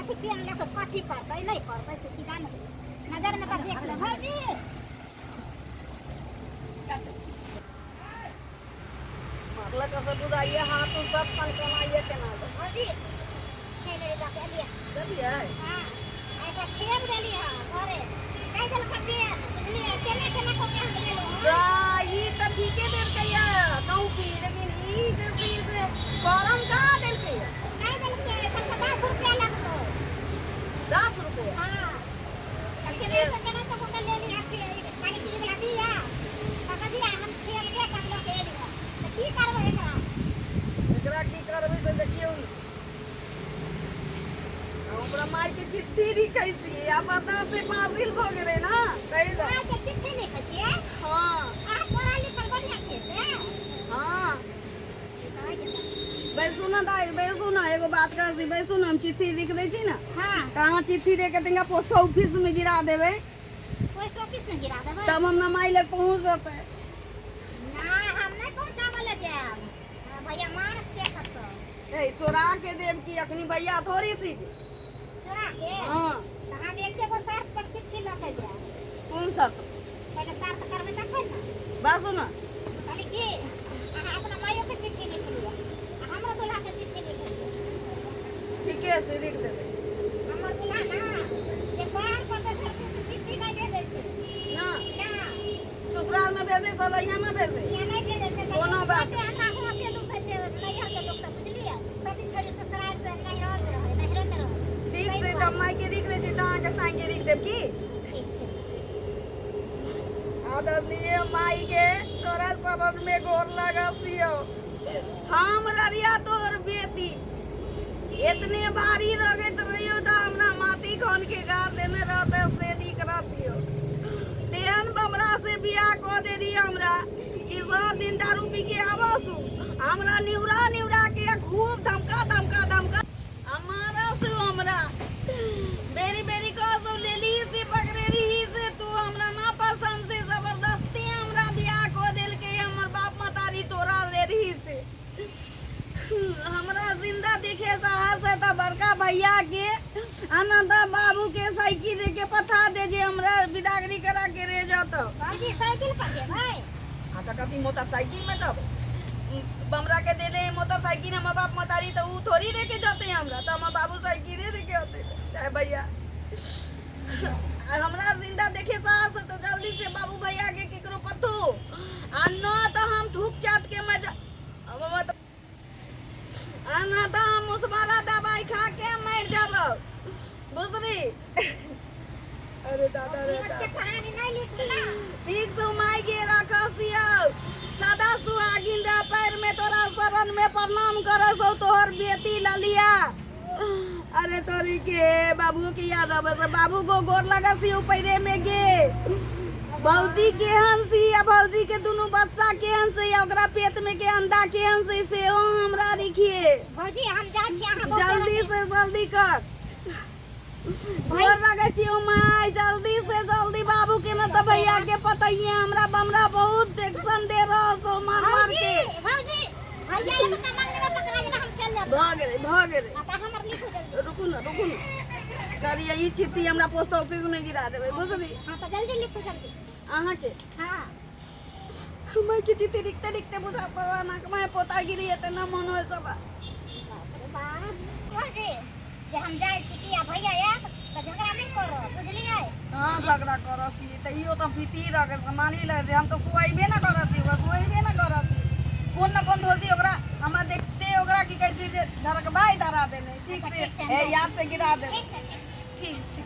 कथी पेन लऽ कऽ कथी करतै नहि करतै से की जाने नजरमे तऽ देख ले भौजी। मारलक असर बुझाइए हाथ उथ सब कनकनाइए केना दऽ। भौजी चलि एलियै लऽ के एलियै। देलियै? हँ, आ एकरा छेब देली हँ घरे नहि देलक पेन, बुझलियै? केना केना कऽ के हम लेलहुँ हँ। जा, ई तऽ ठीके देलकैया कौपी, लेकिन ई जे छै से फॉर्म कहाँ देलकैया? नहि देलकै, एखन तऽ 10 रुपया लगतौ। 10 रुपया? हँ, तऽ केना कऽ केना कऽ के लेली हँ खाली की वला दिया तऽ दिया हम छेब दे कऽ लऽ के एली हँ, तऽ की करबै एकरा? एकरा की करबै से देखियौ ने। हमरा माय के चिट्ठी लिखै छी आ पता से पासिल भऽ गेलै ने ताहि लए। मायके चिट्ठी लिखै छियै? हँ। अहाँ पढ़ल लिखल बढ़िआँ छियै से? हँ। बैसू ने दाइ, बैसू ने, एगो बात कहै छी, बैसू ने, हम चिट्ठी लिख दै छी ने। हँ। तऽ अहाँ चिट्ठी दे के तनिका पोस्ट ऑफिस मे गिरा देबै। पोस्ट ऑफिस मे गिरा देबै? तब हमरा माय लग पहुँच जेतै। नहि, हम नहि पहुँचाबऽ लए जायब, भैया मार देखत तऽ। ए, चोरा के देब की? अखनी भैया थोड़ी सी। चोरा के? हँ। तऽ हम एके गो शर्त पर चिट्ठी लऽ के जायब। कोन शर्त? पहिले शर्त करबै तखन ने। बाजू ने। कहली की अहाँ अपना माइयोके चिट्ठी लिख लिअ आ हमरो दुल्हाके चिट्ठी लिख लिअ। ठीके से लिख देबै। हमर दुल्हा ने जे बाहर पर बैसल छै से चिट्ठी नहि भेजै छै। ना? ना। ससुराल में भेजै छलै, यहाँ में भेजै? यहाँ नहि भेजै छै। कोनो बात। कते हमरा हँसे दुसै छै नैहरके लोक सब, बुझलियै? सब दिन छोड़ि ससुराल से नैहर रहै, नैहरे मे रहै। ठीक ताहि छै। दुआरे। तऽ मायके लिख दै छी तऽ अहाँके साइके लिख देब की? ठीक छै। आदरणीय माई के तोरा शरण में गोर लगसियो। हम ररिया तोहर बेटी इतने भारी रगैत रहियो तऽ हमरा माटी खन के गाड़ देने रहते से नीक रहतियो। तेहन बमरा से बियाह कऽ देली हमरा कि सब दिन दारू पी के आबसू, हमरा निउरा निउरा के खूब धमका धमका धमका हमारा से हमरा बेरी बेरी कह लेली से पकड़ेली ही से तू हमरा ना पसंद से जबरदस्ती हमरा बियाह कऽ देलकै हमर बाप मतारी तोरा लेली से। हमरा जिंदा देखे साहस है तऽ बड़का भैया के आनंद बाबू के साइकिल के पठा दे जे हमरा बिदागरी करा के रे जत। बाबूजी, साइकिल पर जेबै? हाँ, तऽ कथी मोटरसाइकिल में? तब बमरा के देले मोटरसाइकिल हमर बाप मतारी, तऽ ऊ थोड़ी लेके जते हमरा? तऽ हमर बाबू साइकिले लेके अते चाहे भैया। आ हमरा जिंदा देखे साहस तऽ जल्दी से बाबू भैया के केकरो पथो, आ न तऽ हम थूक चाट के मर जा, आ न तऽ हम मुसबारा दवाई खा के मर जाब, बुझली? अरे दादा रे ओते दादा। कहानी नहि लिखू ना। ठीक से माय गे रखसियौ, सदा सुहागिन रह। पैर में तोरा शरण में प्रणाम करे सौ तोहर बेटी ललिया। अरे तोरी के बाबू के याद आवे से बाबू को गोर लगसियौ पैरे में गे। भौजी केहन सी आ भौजी के दुनू बच्चा केहन से आ ओकरा पेट में के अंडा केहन से, सेहो हमरा लिखिए। भौजी, हम जाइ छी, अहाँ बहुत जल्दी से जल्दी कर। गोर लगै छी माय, जल्दी से जल्दी बाबू के न तऽ भैया के पतैये। हमरा बमरा बहुत टेंशन दे रहल छौ मार मार के। भौजी, भैया एगो तऽ मंगनी में पकड़ा जेबै, हम चल जाब। भऽ गेलै, भऽ गेलै। आ तऽ हमर लिखू जल्दी। रुकू ने, रुकू ने। कहलियै ई चिट्ठी हमरा पोस्ट ऑफिस में गिरा देबै, बुझली? हाँ, तऽ जल्दी लिखू, जल्दी। अहाँके हाँ। माय के चिट्ठी लिखते लिखते बुझा पड़ा नाक में पोता गिरी है ना मन हो सब। बाप रे बाप। भौजी, जे हम जाइ छी कि आ भैया आयत तऽ झगड़ा नहि करब, बुझलियै? हाँ, झगड़ा करसी तऽ इहो तऽ भीती रखे मानी ले जे हम तऽ सुअबे ना करती, ओकरा सुअबे ना करती। कोन न कोन धोती ओकरा हमरा देखते ओकरा की कहै छै जे धड़कबाइ धरा देने। ठीक अच्छा, से ठीक छै, हम ए जाइ याद से गिरा देबै। ठीक छै, ठीक। ठीक छै।